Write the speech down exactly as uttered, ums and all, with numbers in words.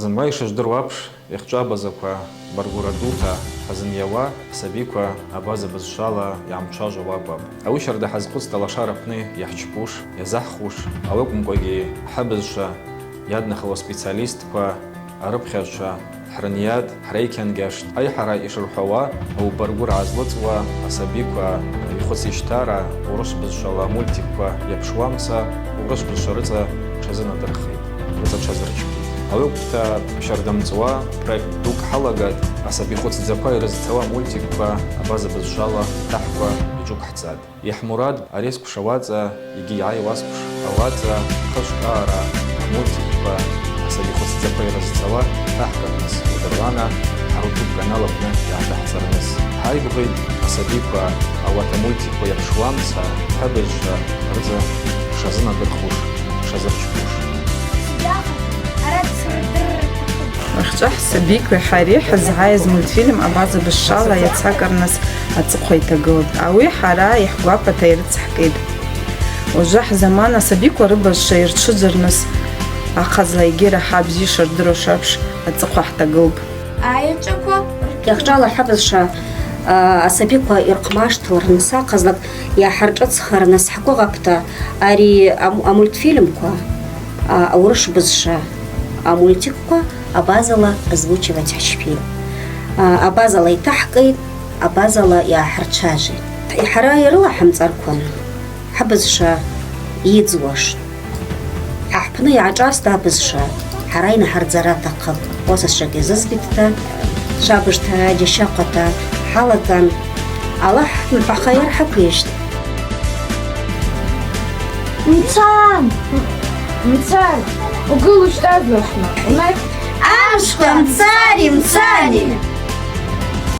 Зымгӏва йшыжвдыруа апш, йахчӏву абазаква баргвара дута хӏазынйауа, асабиква абаза бызшвала йгӏамчважвауа акӏвапӏ. Ауи щарда хӏазхъвыцта лашара апны йгӏахчпуш, йазахвуш, ауи акӏвымкӏвагьи хӏыбызшва йаднахалуа специалистква, арыпхьагӏвчва хӏрынйатӏ, хӏрайкьангьаштӏ. Айхӏара йшырхӏвауа, ауи баргвара гӏазлыцӏуа асабиква йхвыцищтара, урыс бызшвала мультикква йапшуамца, урыс бызшва рыцӏа тшазынадырхитӏ, рыцӏа тшазырчпитӏ. Ауи акӏвпӏта, щарда мцӏуа проект дукӏ хӏалагатӏ, асаби хвыцдзаква йрызцауа мультикква абаза бызшвала тахьква йчӏвыквхӏцатӏ. Йхӏмурад ари сквшауа ацӏа йгьи йгӏайуа сквш, ауи ацӏа хышв аъара, амультикква, асаби хвыцдзаква йрызцауа тахькӏ апны йдырлана, хӏа рутуб канал апны йгӏатахъцӏырныс. Хӏайгвгъитӏ асабиква ауат амультикква йапшуамца хӏыбызшва рыцӏа шазынадырхуш, шазырчпуш. Ахчӏва хӏсабикви хӏари хӏызгӏайыз мультфильм абаза бызшвала йацакӏырныс ацӏыхъва йтагылтӏ. Ауи хӏара йхӏгвапата йрыцхӏкӏитӏ. Ужвы хӏзаман асабиква рыбызшва йырчвыдзырныс ахъазла йгьи рахӏа бзи йшырдыруаш апш ацӏыхъва хӏтагылпӏ. Айачӏваква йахчӏвала хӏыбызшва, а, асабиква йырхъмаштылырныс ахъазлакӏ йгӏахӏыршӏыцхырныс хӏгвыгъапӏта, ари ам-, амультфильмква, а, урыс бызшва амультикква абазала озвучивать хӏчпитӏ. А, абазала йтахькӏитӏ, абазала йгӏахӏырчважвитӏ. Хӏара йрылахӏымцӏырквын, хӏыбызшва йыдзуаштӏ. Хӏа хӏпны йгӏашӏаста абызшва, хӏара йнахӏырдзара атахъыпӏ. Уаса сшакӏ йазызбитӏта, швабыжта, джьащахъвата хӏалаган, Аллахӏ нпахъа йархӏаквижьтӏ. Мцан! Мцан! Угыл ущтӏазлашма? Унай? Амшква, мца!